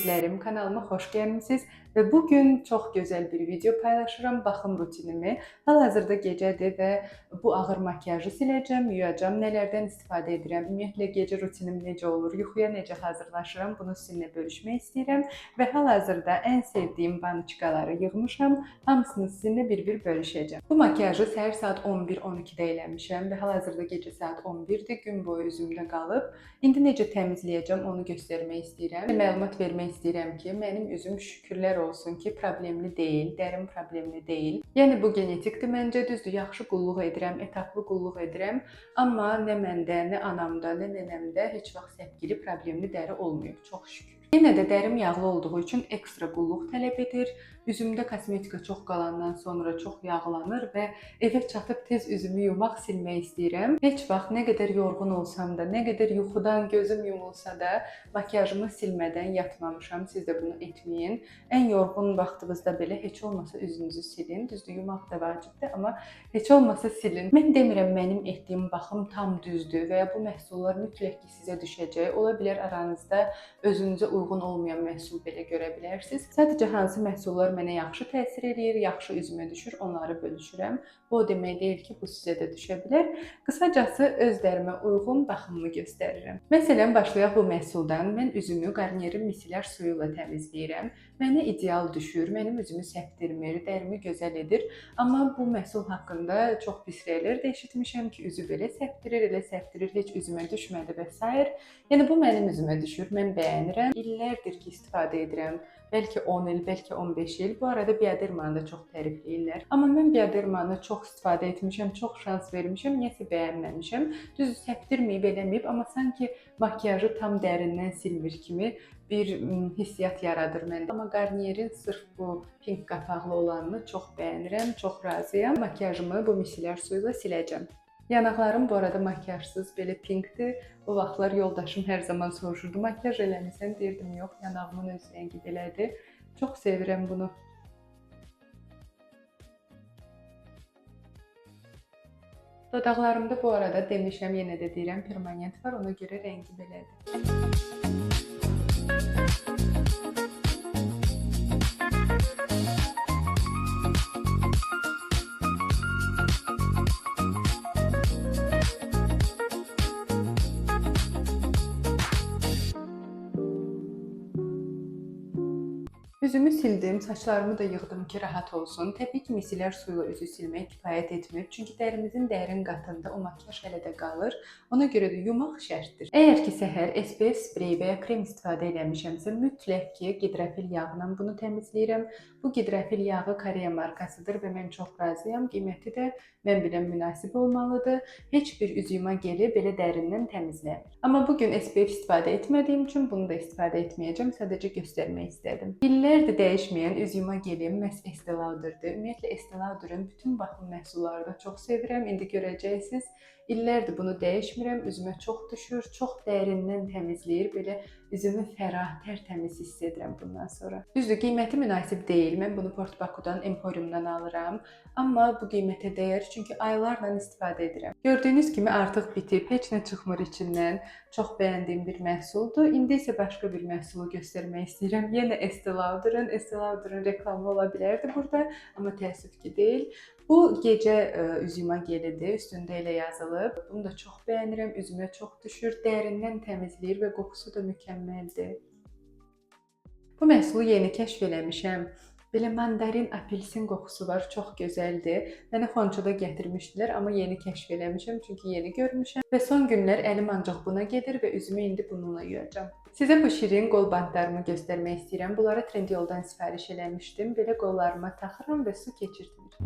Əzizlərim, kanalıma xoş gəlmisiniz və bu gün çox gözəl bir video paylaşıram, baxım rutinimi. Hal-hazırda gecədir və bu ağır makiyajı siləcəm, yuyacam, nələrdən istifadə edirəm, ümumiyyətlə gecə rutinim necə olur, yuxuya necə hazırlaşıram, bunu sizinlə bölüşmək istəyirəm və hal-hazırda ən sevdiyim banıçkaları yığmışam, hamısını sizinlə bir-bir bölüşəcəm. Bu makiyajı səhər saat 11-12-də eləmişəm və hal-hazırda gecə saat 11-dir, gün boyu üzümdə qalıb. İndi necə təmizləyəcəm onu göstərmək istəyirəm. Məlumat vermək istəyirəm ki, mənim üzüm şükürlər olsun ki, problemli deyil, dərim problemli deyil. Yəni bu genetikdir məncə, düzdür, yaxşı qulluq edirəm, etaplı qulluq edirəm, amma nə məndə, nə anamda, nə nənəmdə heç vaxt səpgili problemli dəri olmayıb, çox şükür. Yenə də dərim yağlı olduğu üçün ekstra qulluq tələb edir. Üzümdə kosmetika çox qalandan sonra çox yağlanır və evə çatıb tez üzümü yumaq, silmək istəyirəm. Heç vaxt nə qədər yorğun olsam da, nə qədər yuxudan gözüm yumulsa da makiyajımı silmədən yatmamışam. Siz də bunu etməyin. Ən yorğun vaxtınızda belə heç olmasa üzünüzü silin. Düzdür, yumaq da vacibdir, amma heç olmasa silin. Mən demirəm mənim etdiyim baxım tam düzdür və ya bu məhsullar mütləq ki sizə düşəcək. Ola bilər aranızda özünüzə uyğun olmayan məhsul belə görə bilərsiniz. Sadəcə hansı məhsullar mənə yaxşı təsir eləyir, yaxşı üzümə düşür, onları bölüşürəm. Bu o demək deyil ki, bu sizə də düşə bilər. Qısacası öz dərimə uyğun baxımımı göstərirəm. Məsələn, başlayaq bu məhsuldan. Mən üzümü Garnierin misellər suyu ilə təmizləyirəm. Mənə ideal düşür, mənim üzümü səpdirmir, dərimi gözəl edir. Amma bu məhsul haqqında çox pis rəylər də eşitmişəm ki, üzü belə səpdirir, elə səpdirir, heç üzümə düşmədi və sair. Yəni bu mənim üzümə düşür, mən bəyənirəm. İllərdir ki, istifadə edirəm. Bəlkə 10 il, bəlkə 15 il. Bu arada Biodermanı da çox tərifləyirlər. Amma mən Biodermanı çox istifadə etmişəm, çox şans vermişəm, niyəsə bəyənməmişəm. Düzdür, səpdirməyib, eləməyib, amma sanki makiyajı tam dərindən silmir kimi bir hissiyat yaradır məndə. Amma Garnierin sırf bu pink qapaqlı olanını çox bəyənirəm, çox razıyam. Makiyajımı bu misellər suyu ilə siləcəm. Yanaqlarım bu arada makiyajsız belə pinkdir. O vaxtlar yoldaşım hər zaman soruşurdu, makiyaj eləmisən? Deyirdim, yox, yanağımın öz rəngi belədir. Çox sevirəm bunu. Dodaqlarımda bu arada demişəm, yenə də deyirəm, permanent var, ona görə rəngi belədir. Üzümü sildim, saçlarımı da yığdım ki, rahat olsun. Təbii ki, misellər suyu ilə üzü silmək kifayət etmir. Çünki dərimizin dərin qatında o makiyaj hələ də qalır. Ona görə də yumaq şərtdir. Əgər ki, səhər SPF sprey və ya krem istifadə eləmişəmsə, mütləq ki, gidrofil yağla bunu təmizləyirəm. Bu gidrofil yağı Koreya markasıdır və mən çox razıyam. Qiyməti də mən bilən münasib olmalıdır. Heç bir üz yuma geli belə dərindən təmizləmir. Amma bu gün SPF istifadə etmədiyim üçün bunu da istifadə etməyəcəm. Sadəcə göstərmək istədim. İllərdir dəyişməyən üz yuma gelim məhz Estee Lauder'dir. Ümumiyyətlə Estee Lauder'ın bütün baxım məhsullarını da çox sevirəm. İndi görəcəksiniz. İllərdir bunu dəyişmirəm. Üzümə çox düşür, çox dərindən təmizləyir. Belə üzümü fərah, tərtəmiz hiss edirəm bundan sonra. Düzdür, qiyməti münasib deyil. Mən bunu Port Bakudan, Emporiumdan alıram. Amma bu qiymətə dəyər, çünki aylarla istifadə edirəm. Gördüyünüz kimi artıq bitib, heç nə çıxmır içindən. Çox bəyəndiyim bir məhsuldur. İndi isə başqa bir məhsulu göstərmək istəyirəm. Yenə Estee Lauder'ın, Estee Lauder'ın reklamı ola bilərdi burada, amma təəssüf ki deyil. Bu gecə üz yuma gelidir, üstündə elə yazılıb. Bunu da çox bəyənirəm, üzümə çox düşür, dərindən təmizləyir və qoxusu da mükəmməldir. Bu məhsulu yeni kəşf eləmişəm. Belə mandarin, apelsin qoxusu var, çox gözəldir. Mənə xonçada gətirmişdilər, amma yeni kəşf eləmişəm, çünki yeni görmüşəm. Və son günlər əlim ancaq buna gedir və üzümü indi bununla yuyacağam. Sizə bu şirin qol bantlarımı göstərmək istəyirəm. Bunları Trendyoldan sifariş eləmişdim. Belə qollarıma taxıram və su keçirtmir.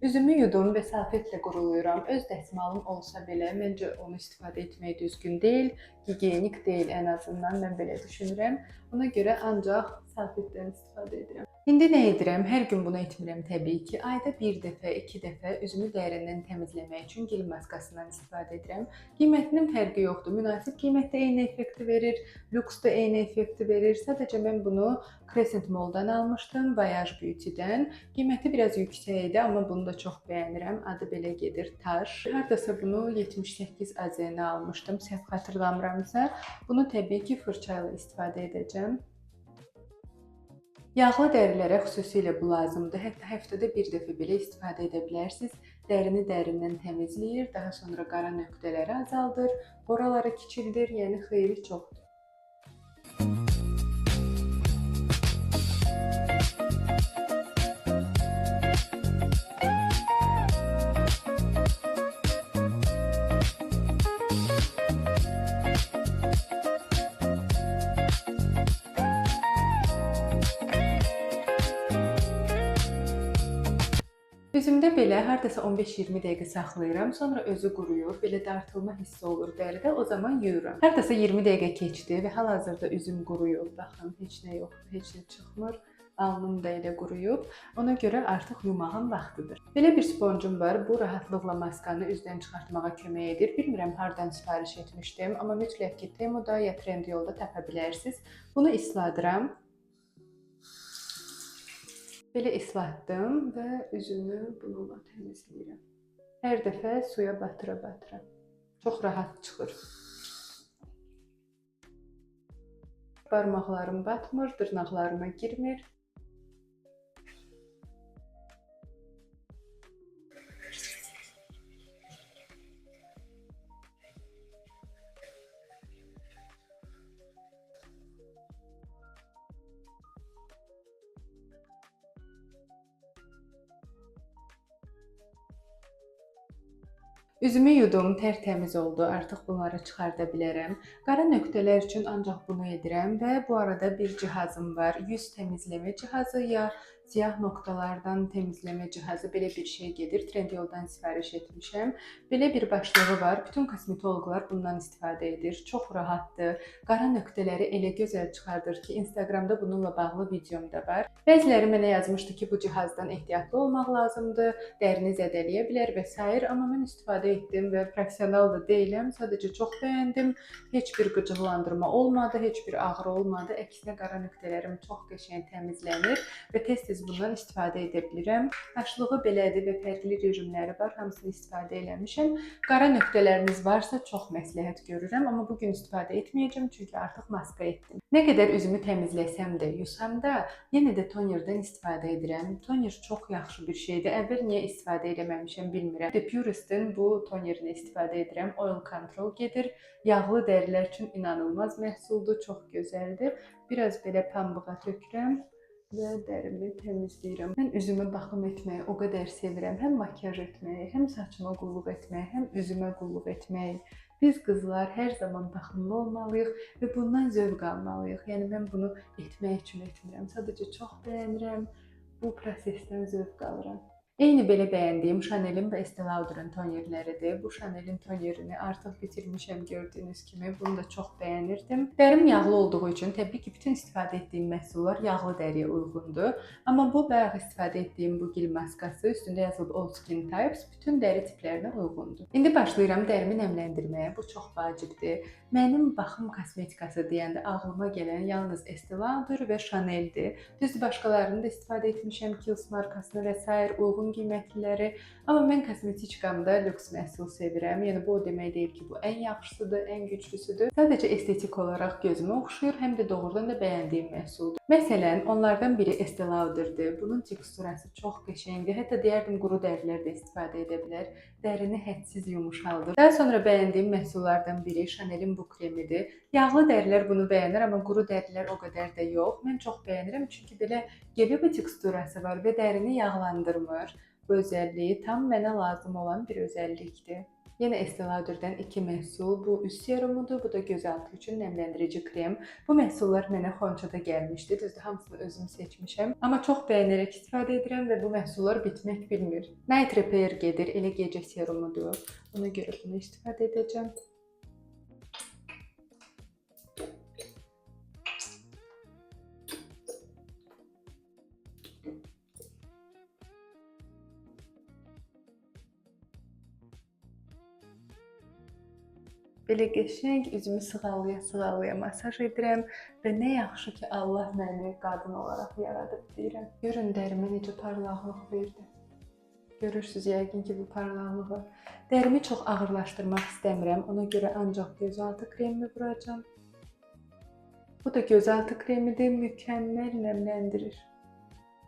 Üzümü yudum və salfetlə quruluyuram. Öz dəsmalım olsa belə, məncə onu istifadə etmək düzgün deyil, gigiyenik deyil ən azından, mən belə düşünürəm. Ona görə ancaq salfetdən istifadə edirəm. İndi nə edirəm? Hər gün bunu etmirəm təbii ki. Ayda bir dəfə, iki dəfə üzümü dərindən təmizləmək üçün gil maskasından istifadə edirəm. Qiymətinin fərqi yoxdur. Münasib qiymətdə eyni effekti verir, lüks də eyni effekti verir. Sadəcə mən bunu Crescent Mall-dan almışdım, Voyage Beauty-dən. Qiyməti biraz yüksək idi, amma bunu da çox bəyənirəm. Adı belə gedir, Taş. Hardasa bunu 78 AZN almışdım, səhv xatırlamıramsa. Bunu təbii ki, fırça ilə istifadə edəcəm. Yağlı dərilərə xüsusilə bu lazımdır. Hətta həftədə bir dəfə belə istifadə edə bilərsiniz. Dərini dərindən təmizləyir, daha sonra qara nöqtələri azaldır, oraları kiçildir, yəni xeyri çoxdur. Üzümdə belə hardasa 15-20 dəqiqə saxlayıram, sonra özü quruyur, belə dartılma hissi olur dəridə, o zaman yuyuram. Hardasa 20 dəqiqə keçdi və hal-hazırda üzüm quruyub. Baxın, heç nə yoxdur, heç nə çıxmır. Alnım da elə quruyub. Ona görə artıq yumağın vaxtıdır. Belə bir sponcum var. Bu rahatlıqla maskanı üzdən çıxartmağa kömək edir. Bilmirəm hardan sifariş etmişdim, amma mütləq ki Temuda ya Trendyolda tapa bilərsiniz. Bunu isladıram. Belə islatdım və üzümü bununla təmizləyirəm. Hər dəfə suya batıra-batıra. Çox rahat çıxır. Barmaqlarım batmır, dırnaqlarıma girmir. Üzümü yudum, tərtəmiz oldu. Artıq bunları çıxarda bilərəm. Qara nöqtələr üçün ancaq bunu edirəm və bu arada bir cihazım var. Yüz təmizləmə cihazı ya siyah nöqtələrdən təmizləmə cihazı, belə bir şey gedir. Trendyoldan sifariş etmişəm. Belə bir başlığı var. Bütün kosmetoloqlar bundan istifadə edir. Çox rahatdır. Qara nöqtələri elə gözəl çıxardır ki, Instagramda bununla bağlı videom da var. Bəziləri mənə yazmışdı ki, bu cihazdan ehtiyatlı olmaq lazımdır, dərini zədələyə bilər və sair. Amma mən istifadə etdim və professional da deyiləm. Sadəcə çox bəyəndim. Heç bir qıcıqlandırma olmadı, heç bir ağrı olmadı. Əksinə qara nöqtələrim çox qəşəng təmizlənir və tez-tez bundan istifadə edə bilirəm. Başlığı belədir və fərqli rejimləri var. Hamısını istifadə eləmişəm. Qara nöqtələriniz varsa çox məsləhət görürəm, amma bu gün istifadə etməyəcəm çünki artıq maska etdim. Nə qədər üzümü təmizləsəm də, yusam da, yenə də tonerdən istifadə edirəm. Toner çox yaxşı bir şeydir. Əvvəl niyə istifadə eləməmişəm bilmirəm. The Purist'in bu tonerini istifadə edirəm. Oil Control gedir. Yağlı dərilər üçün inanılmaz məhsuldur, çox gözəldir. Biraz belə pambığa tökürəm və dərimi təmizləyirəm. Mən üzümə baxım etməyi o qədər sevirəm. Həm makiyaj etməyi, həm saçıma qulluq etməyi, həm üzümə qulluq etməyi. Biz qızlar hər zaman baxımlı olmalıyıq və bundan zövq almalıyıq. Yəni mən bunu etmək üçün etmirəm. Sadəcə çox bəyənirəm. Bu prosesdən zövq alıram. Eyni belə bəyəndiyim Chanel'in və Estee Lauder'ın tonerləridir. Bu Chanel'in tonerini artıq bitirmişəm gördüyünüz kimi. Bunu da çox bəyənirdim. Dərim yağlı olduğu üçün təbii ki, bütün istifadə etdiyim məhsullar yağlı dəriyə uyğundur. Amma bu bayaq istifadə etdiyim bu gil maskası üstündə yazılıb All Skin Types bütün dəri tiplərinə uyğundur. İndi başlayıram dərimi nəmləndirməyə. Bu çox vacibdir. Mənim baxım kosmetikası deyəndə ağlıma gələn yalnız Estee Lauder və Chanel'dir. Düzdür, başqalarını da istifadə etmişəm, Kiehl's markasını və sair uyğun qiymətliləri. Amma mən kosmetikamda lüks məhsul sevirəm. Yəni bu o demək deyil ki, bu ən yaxşısıdır, ən güclüsüdür. Sadəcə estetik olaraq gözümə oxşayır, həm də doğrudan da bəyəndiyim məhsuldur. Məsələn, onlardan biri Estee Lauder'dir. Bunun teksturası çox qəşəngdir. Hətta deyərdim quru dərilər də istifadə edə bilər. Dərini hədsiz yumşaldır. Daha sonra bəyəndiyim məhsullardan biri Chanel'in bu kremidir. Yağlı dərilər bunu bəyənir, amma quru dərilər o qədər də yox. Mən çox bəyənirəm çünki belə geli bir teksturası var və dərini yağlandırmır. Bu özəlliyi tam mənə lazım olan bir özəllikdir. Yenə Estee Lauder'dən iki məhsul. Bu üz serumudur, bu da gözaltı üçün nəmləndirici krem. Bu məhsullar mənə Xonçada gəlmişdi. Düzdür, hamısını özüm seçmişəm. Amma çox bəyənərək istifadə edirəm və bu məhsullar bitmək bilmir. Night Repair gedir, elə gecə serumudur. Ona görə bunu istifadə edəcəm. Belə qəşəng üzümü sığallaya-sığallaya masaj edirəm və nə yaxşı ki, Allah məni qadın olaraq yaradıb deyirəm. Görün dərimə necə parlaqlıq verdi. Görürsüz yəqin ki, bu parlaqlığı. Dərimi çox ağırlaşdırmaq istəmirəm. Ona görə ancaq gözaltı kremimi vuracağam. Bu da gözaltı kremidir. Mükəmməl nəmləndirir.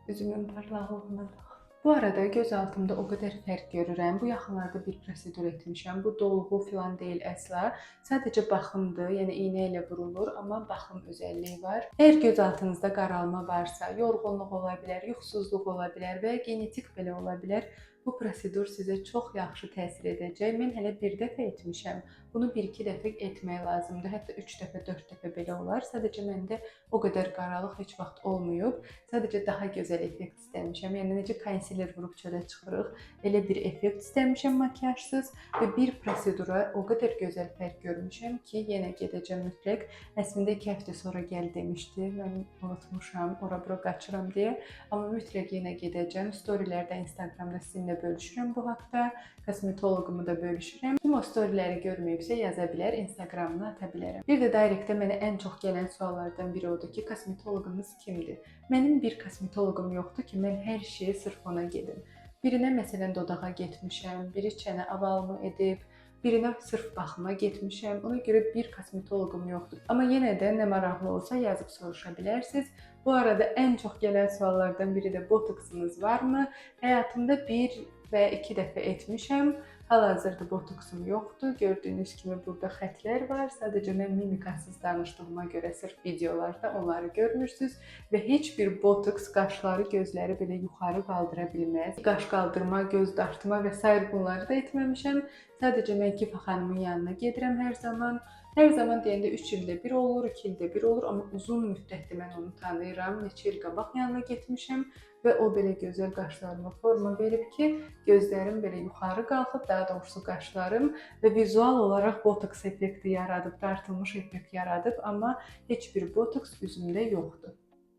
Üzümün parlaqlığına bax. Bu arada göz altımda o qədər fərq görürəm. Bu yaxınlarda bir prosedur etmişəm. Bu dolğu filan deyil əsla. Sadəcə baxımdır, yəni iynə ilə vurulur, amma baxım özəlliyi var. Əgər göz altınızda qaralma varsa, yorğunluq ola bilər, yuxusuzluq ola bilər və ya genetik belə ola bilər. Bu prosedur sizə çox yaxşı təsir edəcək. Mən hələ bir dəfə etmişəm. Bunu bir-iki dəfə etmək lazımdır. Hətta 3 dəfə, 4 dəfə belə olar. Sadəcə məndə o qədər qaralıq heç vaxt olmayıb. Sadəcə daha gözəl effekt istəmişəm. Yəni necə konsiler vurub çölə çıxırıq, elə bir effekt istəmişəm makiyajsız və bir prosedura o qədər gözəl fərq görmüşəm ki, yenə gedəcəm mütləq. Əslində 2 həftə sonra gəl demişdi. Mən unutmuşam, ora-bura qaçıram deyə. Amma mütləq yenə gedəcəm. Storylərdə, Instagramda sizinlə bölüşürəm bu haqda. Kosmetoloqumu da bölüşürəm. Kim o storyləri görməyibsə yaza bilər, Instagramını ata bilərəm. Bir də directdə mənə ən çox gələn suallardan biri odur ki, kosmetoloqunuz kimdir? Mənim bir kosmetoloqum yoxdur ki, mən hər şeyə sırf ona gedim. Birinə məsələn dodağa getmişəm, biri çənə avalımı edib, birinə sırf baxıma getmişəm. Ona görə bir kosmetoloqum yoxdur. Amma yenə də nə maraqlı olsa yazıb soruşa bilərsiniz. Bu arada ən çox gələn suallardan biri də botoksınız varmı? Həyatımda bir və 2 dəfə etmişəm. Hal-hazırda botoksum yoxdur. Gördüyünüz kimi burada xətlər var. Sadəcə mən mimikasız danışdığıma görə sırf videolarda onları görmürsüz və heç bir botoks qaşları, gözləri belə yuxarı qaldıra bilməz. Qaş qaldırma, göz dartma və sair bunları da etməmişəm. Sadəcə mən Kifa xanımın yanına gedirəm hər zaman. Hər zaman deyəndə 3 ildə bir olur, 2 ildə bir olur, amma uzun müddətdir mən onu tanıyıram. Neçə il qabaq yanına getmişəm və o belə gözəl qaşlarıma forma verib ki, gözlərim belə yuxarı qalxıb, daha doğrusu qaşlarım və vizual olaraq botoks effekti yaradıb, dartılmış effekt yaradıb, amma heç bir botoks üzümdə yoxdur.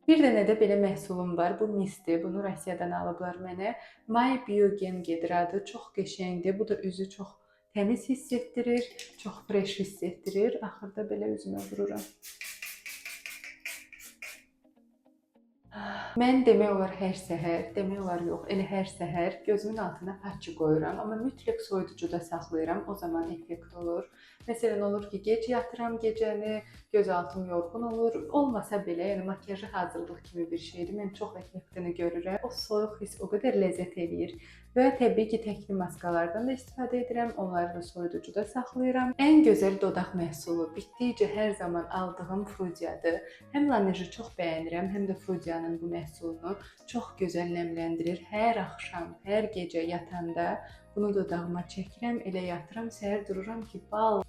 Bir dənə də belə məhsulum var. Bu misdir. Bunu Rusiyadan alıblar mənə. My Biogen gedir adı. Çox qəşəngdir. Bu da üzü çox təmiz hiss etdirir, çox fresh hiss etdirir. Axırda belə üzümə vururam. Mən demək olar hər səhər, demək olar yox, elə hər səhər gözümün altına patçı qoyuram, amma mütləq soyuducuda saxlayıram, o zaman effekt olur. Məsələn, olur ki, gec yatıram gecəni, göz altım yorğun olur. Olmasa belə, yəni makiyaja hazırlıq kimi bir şeydir. Mən çox effektini görürəm. O soyuq hiss o qədər ləzzət eləyir. Və təbii ki, təkli maskalardan da istifadə edirəm. Onları da soyuducuda saxlayıram. Ən gözəl dodaq məhsulu bitdikcə hər zaman aldığım Frudiadır. Həm Laneige çox bəyənirəm, həm də Frudianın bu məhsulunu çox gözəl nəmləndirir. Hər axşam, hər gecə yatanda bunu dodağıma çəkirəm, elə yatıram, səhər dururam ki, bal.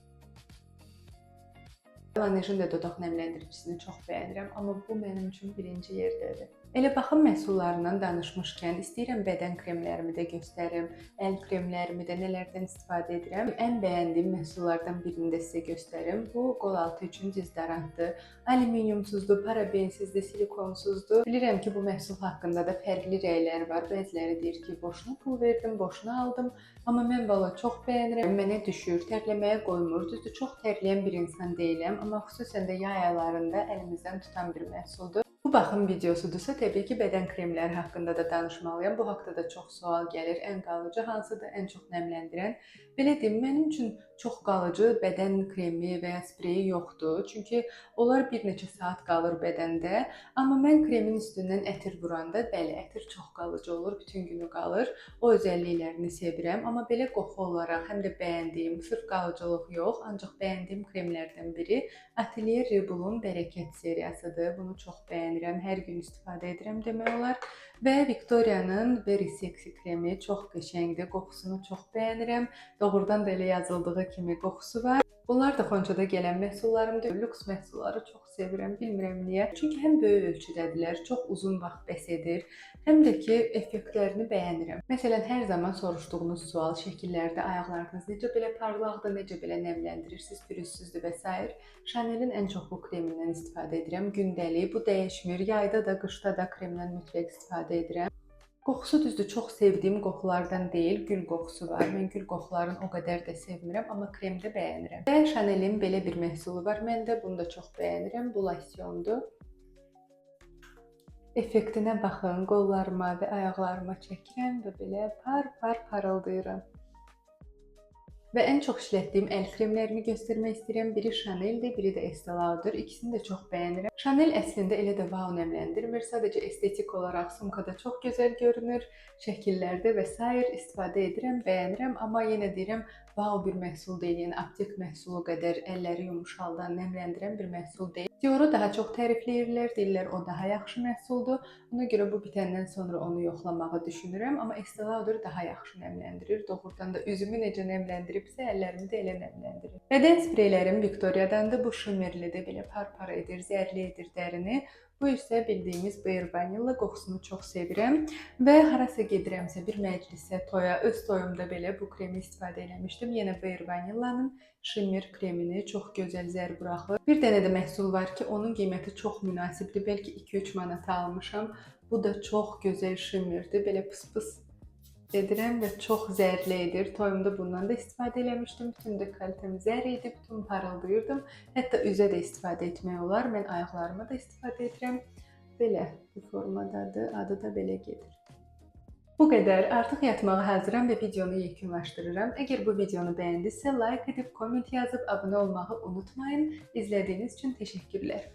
Laneige-in də dodaq nəmləndiricisini çox bəyənirəm, amma bu mənim üçün birinci yerdədir. Elə baxım məhsullarından danışmışkən istəyirəm bədən kremlərimi də göstərim, əl kremlərimi də nələrdən istifadə edirəm. Ən bəyəndiyim məhsullardan birini də sizə göstərim. Bu qol altı üçün dezodorantdır. Alüminiumsuzdur, parabensizdir, silikonsuzdur. Bilirəm ki, bu məhsul haqqında da fərqli rəylər var. Bəziləri deyir ki, boşuna pul verdim, boşuna aldım. Amma mən valla çox bəyənirəm. Mənə düşür, tərləməyə qoymur. Düzdür, çox tərləyən bir insan deyiləm, amma xüsusən də yay aylarında əlimizdən tutan bir məhsuldur. Bu baxım videosudursa, təbii ki, bədən kremləri haqqında da danışmalıyam. Bu haqda da çox sual gəlir. Ən qalıcı hansıdır, ən çox nəmləndirən? Belə deyim, mənim üçün çox qalıcı bədən kremi və ya spreyi yoxdur. Çünki onlar bir neçə saat qalır bədəndə. Amma mən kremin üstündən ətir vuranda, bəli, ətir çox qalıcı olur, bütün günü qalır. O özəlliklərini sevirəm. Amma belə qoxu olaraq həm də bəyəndiyim, sırf qalıcılıq yox, ancaq bəyəndiyim kremlərdən biri Atelier Rebel'un Bərəkət seriyasıdır. Bunu çox bəyənirəm. Hər gün istifadə edirəm demək olar. Və Victoria'nın Very Sexy kremi çox qəşəngdir. Qoxusunu çox bəyənirəm. Doğrudan da elə yazıldığı kimi qoxusu var. Bunlar da Xonçada gələn məhsullarımdır. Lüks məhsulları çox sevirəm, bilmirəm niyə. Çünki həm böyük ölçüdədirlər, çox uzun vaxt bəs edir, həm də ki effektlərini bəyənirəm. Məsələn, hər zaman soruşduğunuz sual şəkillərdə ayaqlarınız necə belə parlaqdır, necə belə nəmləndirirsiniz, pürüzsüzdür və sair. Chanelin ən çox bu kremindən istifadə edirəm. Gündəlik, bu dəyişmir. Yayda da, qışda da kremdən mütləq istifadə edirəm. Qoxusu düzdür, çox sevdiyim qoxulardan deyil. Gül qoxusu var. Mən gül qoxularını o qədər də sevmirəm, amma kremdə bəyənirəm. Və Chanelin belə bir məhsulu var. Mən də bunu da çox bəyənirəm. Bu losyondur. Effektinə baxın, qollarıma və ayaqlarıma çəkirəm və belə par-par parıldayıram. Və ən çox işlətdiyim əl kremlərimi göstərmək istəyirəm. Biri Chaneldir, biri də Estee Lauder. İkisini də çox bəyənirəm. Chanel əslində elə də wow nəmləndirmir. Sadəcə estetik olaraq sumkada çox gözəl görünür. Şəkillərdə və sair istifadə edirəm, bəyənirəm, amma yenə deyirəm, wow bir məhsul deyil. Yəni aptek məhsulu qədər əlləri yumşaldan, nəmləndirən bir məhsul deyil. Dior'u daha çox tərifləyirlər, deyirlər o daha yaxşı məhsuldur. Ona görə bu bitəndən sonra onu yoxlamağı düşünürəm, amma Estee Lauder daha yaxşı nəmləndirir. Doğrudan da üzümü necə nəmləndiribsə, əllərimi də elə nəmləndirir. Bədən spreylərim Victoria'dandır. Bu shimmerlidir, belə par-par edir, zərli edir dərini. Bu isə bildiyimiz Bare Vanilla, qoxusunu çox sevirəm və harasa gedirəmsə, bir məclisə, toya, öz toyumda belə bu kremi istifadə eləmişdim. Yenə Bare Vanilla'nın shimmer kremini, çox gözəl zər buraxır. Bir dənə də məhsul var ki, onun qiyməti çox münasibdir. Bəlkə 2-3 manata almışam. Bu da çox gözəl shimmerdir. Belə pıs-pıs edirəm və çox zərli edir. Toyumda bundan da istifadə eləmişdim. Bütün dekoltemi zər idi, bütün parıldayırdım. Hətta üzə də istifadə etmək olar. Mən ayaqlarıma da istifadə edirəm. Belə bu formadadır. Adı da belə gedir. Bu qədər. Artıq yatmağa hazıram və videonu yekunlaşdırıram. Əgər bu videonu bəyəndinizsə, like edib, komment yazıb, abunə olmağı unutmayın. İzlədiyiniz üçün təşəkkürlər.